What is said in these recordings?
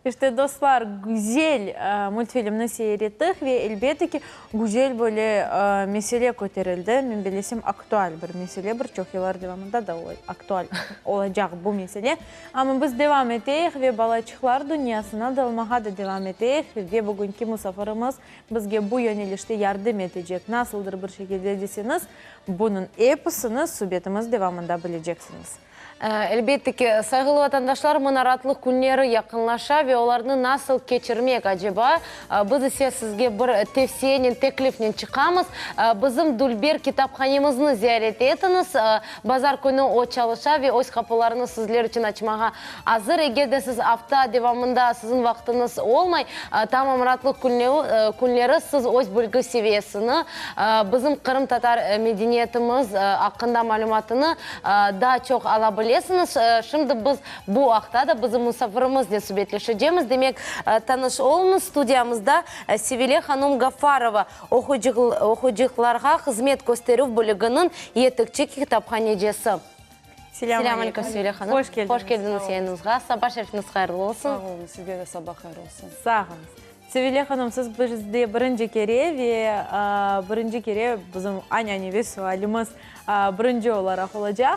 İşte, dostlar, güzel multfilmni seyir ettik ve, elbette ki, güzel böyle mesele köterildi. Men bellesem, aktual bir mesele, bir çoq yıllar devamında da aktual olacaq bu mesele. Amma biz devam eteyik ve balaçıqlar dünyasına dalmağa da devam eteyik ve bugünki musafirimiz bizge bu yönelişte yardım etecek. Nasıldır bir şekilde deseñiz, bunıñ episini subetimiz devamında bileceksiñiz. Elbette ki, sayğılı vatandaşlar, mına raatlıq künleri yaqınlaşa ve olarnı nasıl keçirmek aceba? Biz ise sizge bir tevsiyenen, teklifnen çıqamız. Bizim Dülber kitaphanemizni ziyaret etiñiz. Bazar künü o çalışa ve öz qapılarını sizler içün açmağa azır. Eger de siz afta devamında siziñ vaqtıñız olmay, tamam raatlıq künleri siz öz bilgi seviyesini, bizim qırımtatar medeniyetimiz aqqında malümatını daa çoq ala bilesiñiz. Şimdi biz bu aqta da bizim musafirimiznen subetleşecemiz. Demek, tanış oluñız, studiyamızda Sevile hanum Gafarova, oqucılarğa hızmet kösterüv bölüginiñ yetekçi kitaphanecisi. Selâm aleyküm, Sevile hanım. Hoş keldiñiz. Hoş keldiñiz yayınımızğa. Saba şerifiñiz hayırlı olsun. Sağ oluñ, sizge de saba hayır olsun. Sağ oluñız. Sevile hanım, siz bizde birinci kere ve birinci kere bizim ananeviy sualimiz birinci olaraq olacaq.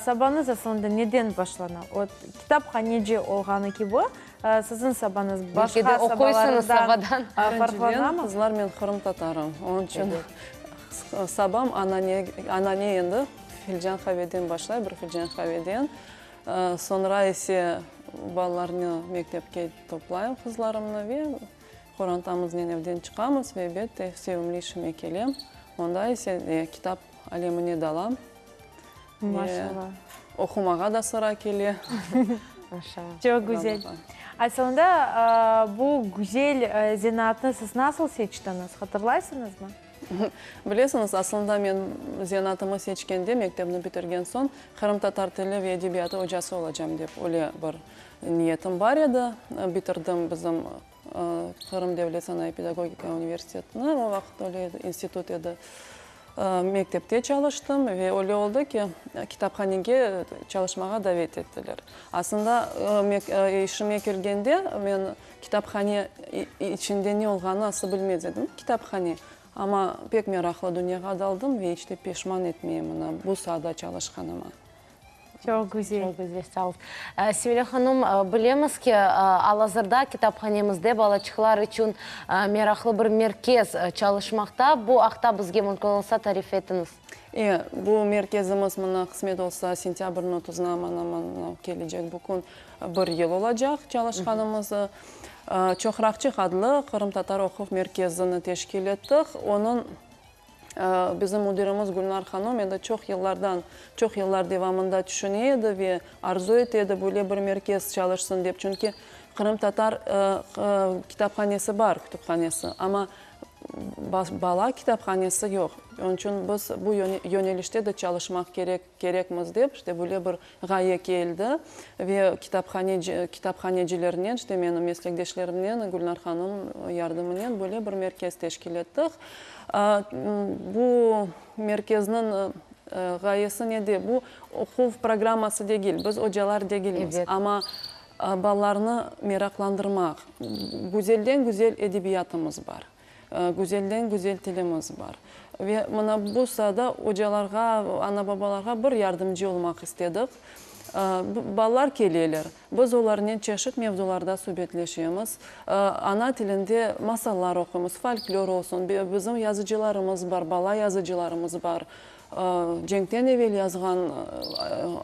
Sabañız aslında neden başlana? O, kitaphaneci olğanı kibi, siziñ sabañız başqa sabalarından farqlanamı? Birinciden, qızlar, men qırımtatarım, onıñ içün sabam anane endi filcan qaveden başlay, bir filcan qaveden. Soñra ise balalarnı mektepke toplayım, qızlarımnı, ve qorantamıznen evden çıqamız ve elbette sevimli işime kelem. Onda ise kitap alemine dalam ve oqumağa da sıra kele. Çoq güzel. Asılında bu güzel zenaatnı siz nasıl seçtiñiz, hatırlaysıñızmı? Bilesiñiz, aslında men zenaatımı seçkende, mektepni bitirgen soñ, qırımtatar tili ve edebiyatı ocası olacam dep öyle bir niyetim bar edi. Bitirdim bizim Qırım devlet sanayı pedagogika universitetini, o vaqıt öyle edi, institut edi. Mektepte çalıştım ve öyle oldı ki, kitaphanege çalışmağa davet ettiler. Aslında, işime kelgende men Kitaphane içinde ne olğanını asıl bilmez edim. Kitaphane. Amma pek meraqlı dünyağa daldım ve iç te peşman etmeyim mına bu saada çalışqanıma. Çoq güzel. Çoq güzel, sağ ol. Sevile hanım, bilemiz ki, al-azırda kitaphanemizde balaçıqlar içün meraqlı bir merkez çalışmaqta. Bu aqta bizge mümkün olsa tarif etiñiz. E, bu merkezimiz mına qısmet olsa sentâbrniñ otuzına aman-aman kelecek bu kün Bir yıl olacaq çalışqanımız. Çoqraqçıq adlı qırımtatar oquv merkezini teşkil ettik. Onıñ bizim müdirimiz Gülnar hanım endi çoq yıllardan, çoq yıllar devamında tüşüne edi ve arzu ete edi böyle bir merkez çalışsın dep. Çünki qırımtatar kitaphanesi bar, kütüphanesi, amma bala kitaphanesi yoq. Onıñ içün biz bu yönelişte de çalışmaq kerek. Kerekmiz dep, işte, böyle bir ğaye keldi ve kitaphane, kitaphanecilernen, işte, menim meslekdeşlerimnen, Gülnar hanım yardımınen böyle bir merkez teşkil ettik. Bu merkezniñ ğayesi nede? Bu oquv programması degil, biz ocalar degilmiz, amma balalarnı meraqlandırmaq, güzelden-güzel edebiyatımız bar. Güzelden-güzel tilimiz bar. Ve mına bu saada ocalarğa, ana-babalarğa bir yardımcı olmaq istedik. Balalar keleler, biz olarnen çeşit mevzularda subetleşemiz, ana tilinde masallar oquymız, folklor olsun, bizim yazıcılarımız bar, bala yazıcılarımız bar. Cenkten evel yazğan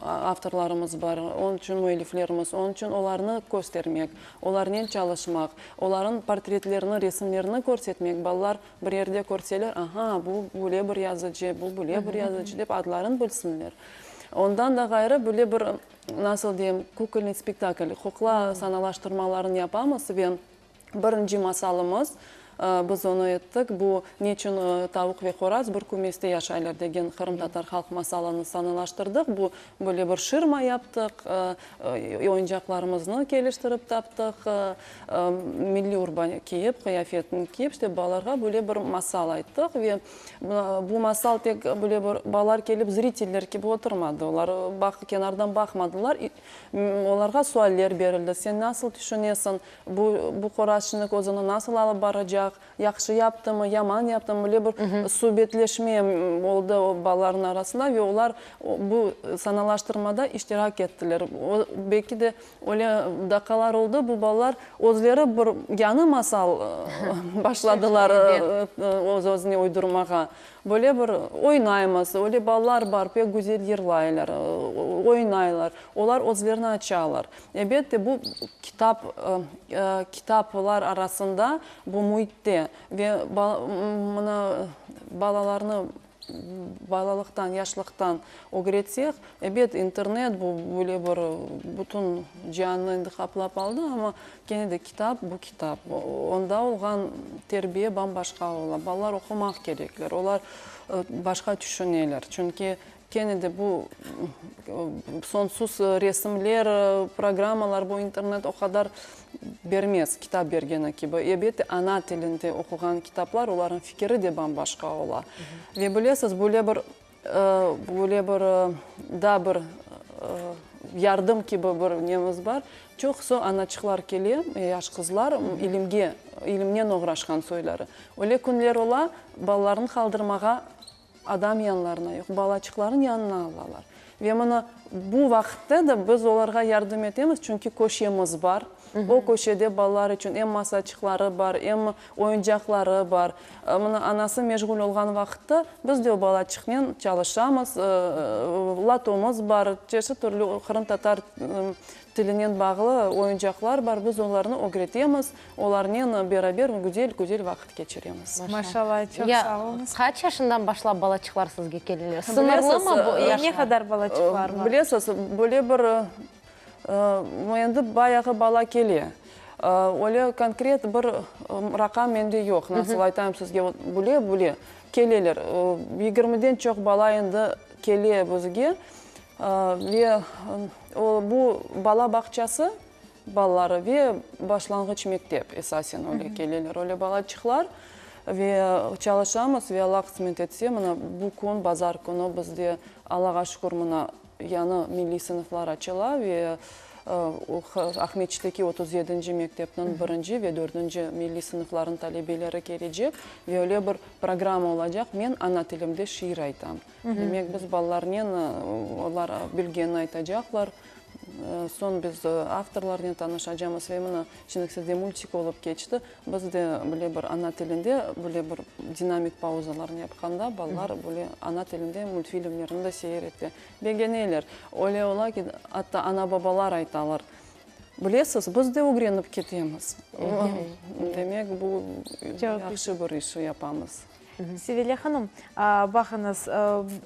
avtorlarımız bar, onıñ içün müelliflerimiz, onıñ içün olarnı köstermek, olarnen çalışmaq, olarnıñ portretlerini, resimlerini körsetmek, balalar bir yerde körseler, aha, bu böyle bir yazıcı, bu böyle bir yazıcı dep adlarını bilsinler. Ondan da ğayrı, böyle bir, nasıl deyim, kukolnıy spektakl, qoqla sanalaştırmalarını yapamız ve Birinci masalımız. Biz onı ettik. Bu Neçün tavuq ve horaz bir kümeste yaşaylar degen qırımtatar halq masalını sanalaştırdıq. Bu böyle bir şirma yaptıq, oyuncaqlarımıznı keliştirip taptıq, milliy urba kiyip, qıyafetini kiyip, işte balalarğa böyle bir masal ayttıq. Ve bu masal tek böyle bir balalar kelip zriteller kibi oturmadı, olar kenardan baqmadılar, olarğa sualler berildi, sen nasıl tüşünesiñ, Bu, bu qoraz şimdi özüni nasıl alıp baracaq, yahşı yaptımı, yaman yaptımı, böyle bir subetleşme oldı o balalarnıñ arasında ve olar bu sanalaştırmada iştirak ettiler. O, belki de, öyle daqqalar oldı, bu balalar özleri bir yañı masal başladılar öz-özüne uydurmağa. Böyle bir oynaymız, öyle balalar bar, pek güzel yırlaylar, oynaylar, olar özlerini açalar. Elbette, bu kitap, kitaplar arasında, bu müitte ve mına balalarnı balalıqtan, yaşlıqtan ögretsek, ebet, internet bu böyle bir bütün ciannı endi qaplap aldı, amma kene de kitap, bu kitap. Onda olğan terbiye bam-başqa ola. Balalar oqumaq kerekler, olar başqa tüşüneler, çünki Kene de bu soñsuz resimler, programmalar, bu internet o qadar bermez, kitap bergeni kibi. Elbette, ana tilinde oquğan kitaplar, olarnıñ fikiri de bam-başqa ola. Ve bilesiz, böyle bir, böyle bir daa bir yardım kibi bir nemiz bar. Çoqusı anaçıqlar kele, yaş qızlar, ilimge, ilimnen oğraşqan soyları. Öyle künler ola, balalarını qaldırmağa Adam yanlarına yoq, balaçıqlarnıñ yanına alalar. Ve mına bu vaqıtta da biz olarğa yardım etemiz, çünki köşemiz bar. O köşede balalar içün em masaçıqları bar, em oyuncaqları bar. Mına anası meşğul olğan vaqıtta biz de o balaçıqnen çalışamız, latomız bar, çeşit türlü qırımtatar tilinen bağlı oyuncaqlar bar, biz olarnı ögretemiz. Olarnen beraber güzel-güzel vaqıt keçiremiz. Maşallah, çoq sağ oluñız. Qaç yaşından başlap balaçıqlar sizge keleler? Sıñırlımı bu yaşlar? Ne qadar balaçıqlar bar? Bilesiz, böyle bir, endi bayağı bala kele. Öyle konkret bir raqam mende yoq, nasıl aytayım sizge, bile-bile keleler. Yigirmiden çoq bala endi kele bizge. Ve bu bala bağçası. Balaları ve başlanğıç mektep esasen öyle keleler, öyle balaçıqlar. Ve çalışamız ve Alla qısmet etse, mına bu kün, bazar künü bizde, Allağa şükür, mına yañı milliy sınıflar açıla ve Aqmescitteki 37-nci mektepniñ birinci ve dördünci milliy sınıflarınıñ talebeleri kelecek ve öyle bir programma olacaq, Men ana tilimde şiir aytam. Demek, biz balalarnen, olar bilgenini aytacaqlar. Soñ biz avtorlarnen tanışacamız ve mına şimdi sizde multik olıp keçti. Biz de böyle bir ana tilinde böyle bir dinamik pauzalarnı yapqanda balalar böyle ana tilinde multfilmlerni de seyir ete. Begeneler. Öyle ola ki, atta ana-babalar aytalar, Bilesiz, biz de ögrenip ketemiz. Demek, bu yahşı bir iş yapamız. Sevilâ hanım, baqıñız,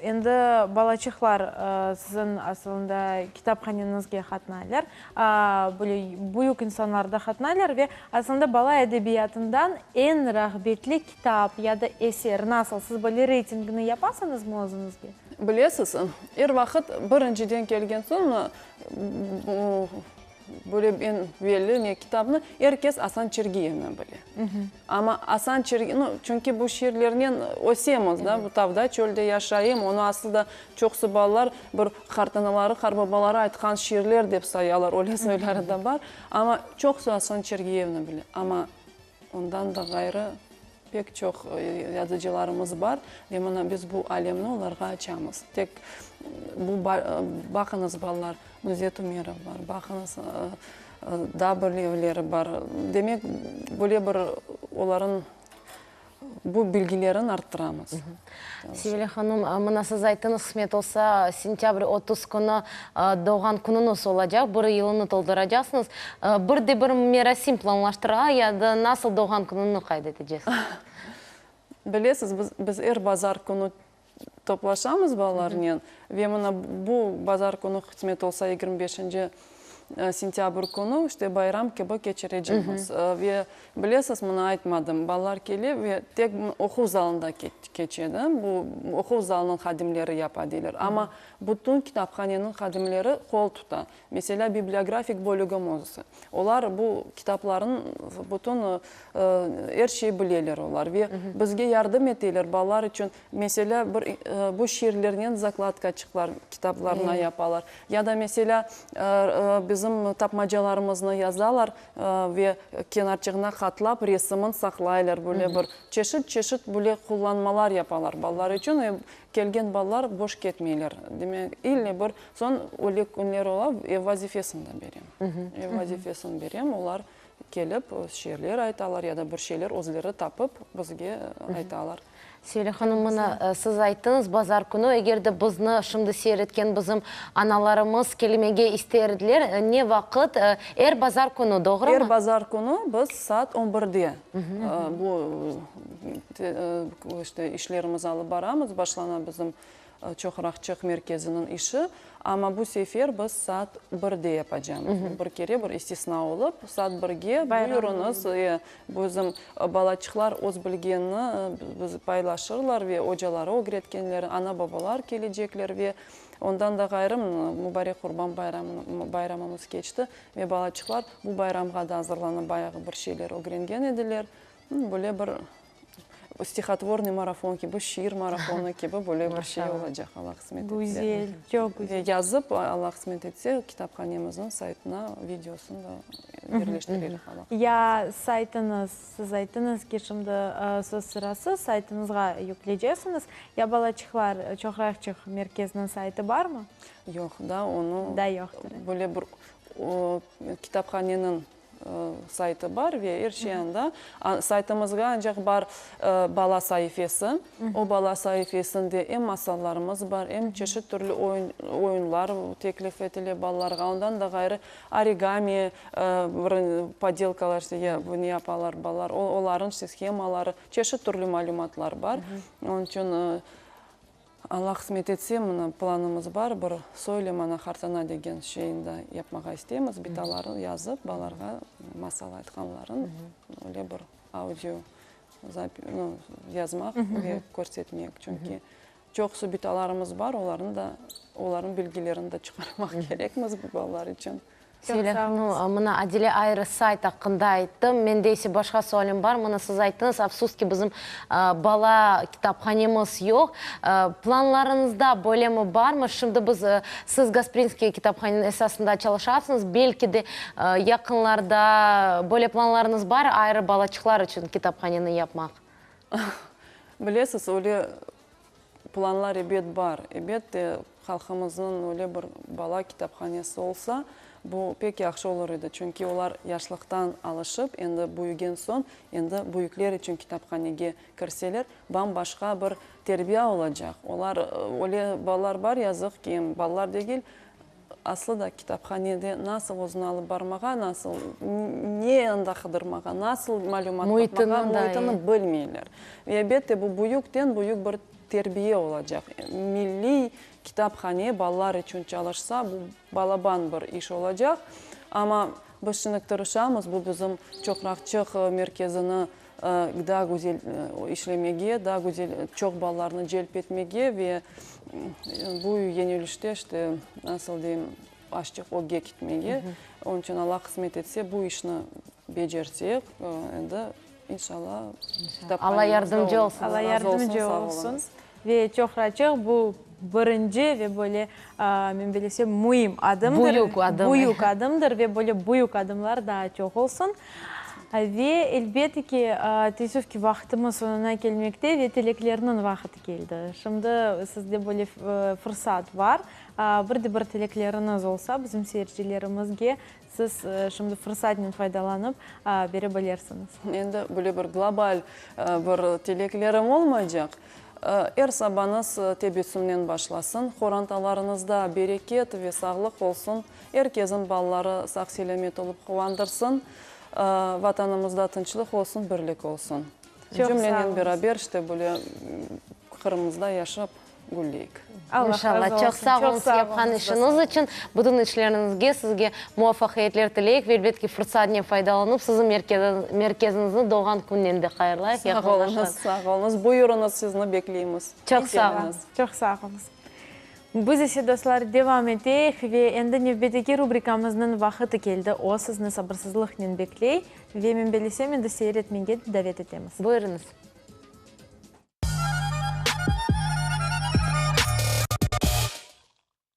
endi balaçıqlar siziñ asılında kitaphaneñizge qatnaylar, böyle büyük insanlar da qatnaylar ve aslında bala edebiyatından eñ rağbetli kitap ya da eser nasıl, siz böyle reytingini yapasıñızmı özüñizge? Bilesiz, er vaqıt birinciden kelgen soñ Böyle eñ belli ne kitabnı er kes Asan Çergiyevni bile. Amma Asan Çergi, nu, çünki bu şiirlernen ösemiz, da, bu tavda, çölde yaşayım, onı asıl da çoqusı balalar bir qartanaları, qartbabaları aytqan şiirler dep sayalar, öyle soyları da bar. Amma çoqusı Asan Çergiyevni bile. Amma ondan da ğayrı pek çoq yazıcılarımız bar ve mına biz bu alemni olarğa açamız. Tek bu, baqıñız, balalar, Nuzet Ümerov bar, baqıñız, daa birevleri bar. Demek, böyle bir olarıñ bu bilgilerin arttıramız. Sevilâ hanım, mına siz ayttıñız, qısmet olsa, sentâbr 30 künü doğğan künüñiz olacaq, bir yılını tolduracaqsıñız. Bir de bir merasim planlaştıra ya da nasıl doğğan kününi qayd etecesiñiz? Bilesiz, biz, biz er bazar künü Toplaşamız balalarnen ve mına bu bazar künü qısmet olsa 25-nci. Sentâbr künü işte bayram kibi keçirecekmiz. Ve bilesiz, mına aytmadım, balalar kele ve tek oquv zalında keçe da, bu oquv zalınıñ hadimleri yapa deyler. Amma bütün kitaphaneniñ hadimleri qol tuta. Meselâ, bibliografik bölügimiz, olar bu kitaplarnıñ bütün er şey bileler olar ve bizge yardım eteler balalar içün. Meselâ, bir bu şiirlernen zakladkaçıqlar kitaplarına yapalar. Ya da, meselâ, bizim tapmacalarımıznı yazalar ve kenarçığına qatlap resimin saqlaylar. Böyle bir çeşit-çeşit böyle qullanmalar yapalar balalar içün. Ve kelgen balalar boş ketmeyler. Demek, ille bir soñ öyle künler ola, ev vazifesini de berem. Ev vazifesini berem, olar kelip şiirler aytalar ya da bir şeyler özleri tapıp bizge aytalar. Sevile hanım, mına, siz ayttıñız, bazar künü, eger de bizni şimdi seyir etken bizim analarımız kelmege isterdiler, ne vaqıt? Er bazar künü, doğrumı? Er bazar künü biz saat on birde bu, işte, işlerimizni alıp baramız, başlana bizim Çoqraqçıq merkeziniñ işi, amma bu sefer biz saat birde yapacamız. Bu bir kere bir istisna olıp, saat birge buyurıñız, bizim balaçıqlar öz bilgenini biz paylaşırlar ve ocaları ögretkenleri, ana-babalar kelecekler ve ondan da ğayrı mubarek Qurban bayramımız keçti ve balaçıqlar bu bayramğa da azırlanıp bayağı bir şeyler ögrengen ediler. Böyle bir stihotvornıy marafon kibi, şiir marafonı kibi böyle bir şey olacaq, Alla qısmet etse. Güzel, çoq güzel. Ve yazıp, Alla qısmet etse, kitaphanemizniñ saytına videosını da yerleştirerik, Alla qısmet etse. Ya saytıñız, siz ayttıñız ki, şimdi söz sırası, saytıñızğa yükleycesiñiz. Ya balaçıqlar, Çoqraqçıq merkeziniñ saytı barmı? Yoq, daa onı. Daa yoqtır. Böyle bir kitaphaneniñ saytı bar ve er şey anda. Saytımızğa ancaq bar bala saifesi. O bala saifesinde em masallarımız bar, em çeşit türlü oyunlar teklif etile balalarğa. Ondan da ğayrı origami bir podelkalar, işte, bunı yapalar balalar, olarnıñ işte shemaları, çeşit türlü malümatlar bar. Onıñ içün Alla qısmet etse, mına planımız bar, bir Söyle mana hartana degen şeyni da yapmağa isteymiz, bitaları yazıp, balalarğa masal aytqanların öyle bir audio yazmaq ve körsetmek. Çünki çoqusı bitalarımız bar, olarnı da, olarnıñ bilgilerini de çıqarmaq kerekmiz bu balalar içün. Söyle, nu, mına Adile ayrı sayt aqqında ayttı. Mende ise başqa sualim bar. Mına siz ayttıñız, afsus ki, bizim bala kitaphanemiz yoq. Planlarıñızda böylemi barmı? Şimdi biz, siz Gasprinskiy kitaphaneniñ esasında çalışasıñız. Belki de, yaqınlarda böyle planlarıñız bar, ayrı balaçıqlar içün kitaphaneni yapmaq? Bilesiz, öyle Planlar ebet bar. Ebet de, halqımıznıñ öyle bir bala kitaphanesi olsa, bu pek yahşı olur edi. Çünki olar yaşlıqtan alışıp, endi büyügen soñ, endi büyükler içün kitaphanege kirseler, bam-başqa bir terbiya olacaq. Olar, öyle balalar bar, yazıq ki, em balalar degil, Aslı da kitaphanede nasıl özüni alıp barmağa, nasıl, ne anda qıdırmağa, nasıl malümat tapmağa, müitini bilmeyler. Ve elbette bu büyükten büyük bir terbiye olacaq. Milliy kitaphane balalar içün çalışsa, bu balaban bir iş olacaq. Amma biz şimdi tırışamız, bu bizim Çoqraqçıq merkezini daa güzel işlemege, daa güzel çoq balalarnı celp etmege ve bu yönelişte, işte, nasıl deyim, azçıq ögge ketmege. Onıñ içün Alla qısmet etse, bu işni becersek, endi, inşalla, Alla yardımcı olsun. Alla yardımcı olsun. Ve çoqraçıq bu birinci ve böyle, men bilesem, müim adımdır. Büyük adım. Büyük adımdır ve böyle büyük adımlar daa çoq olsun. Ve, elbette ki, teessüf ki, vaqtımız soñuna kelmekte ve tileklerniñ vaqıtı keldi. Şimdi sizde böyle fırsat bar. Bir de bir tilekleriñiz olsa bizim seyircilerimizge, siz şimdi fırsatnen faydalanıp bere bilirsiñiz. Endi böyle bir global bir tileklerim olmaycaq. Er sabañız tebessümnen başlasın, qorantalarıñızda bereket ve sağlıq olsun, er keziñ balaları sağ-selâmet olıp quvandırsın, Vatanımızda tınçlıq olsun, birlik olsun. Çoq sağ Cümlenen oluñız. beraber işte böyle Qırımımızda yaşap. gülleyik. Allah İnşallah. razı Çoq olsun. sağ Çoq oluñız sağ yapqan oluñız, işiñiz içün. Bütün işleriñizge sizge muvafaqiyetler tileyik ve elbet ki, fırsatnen faydalanıp, siziñ merkeziñizni doğğan künnen de hayırlayıq. Sağ oluñız, sağ oluñız. Buyurıñız, sizni bekleymiz. Çoq sağ oluñız. Çoq sağ oluñız. Biz ise, dostlar, devam eteyik ve endi nevbetteki rubrikamıznıñ vaqıtı keldi. O, sizni sabırsızlıqnen bekley ve men bellesem, endi seyir etmege davet etemiz. Buyurıñız.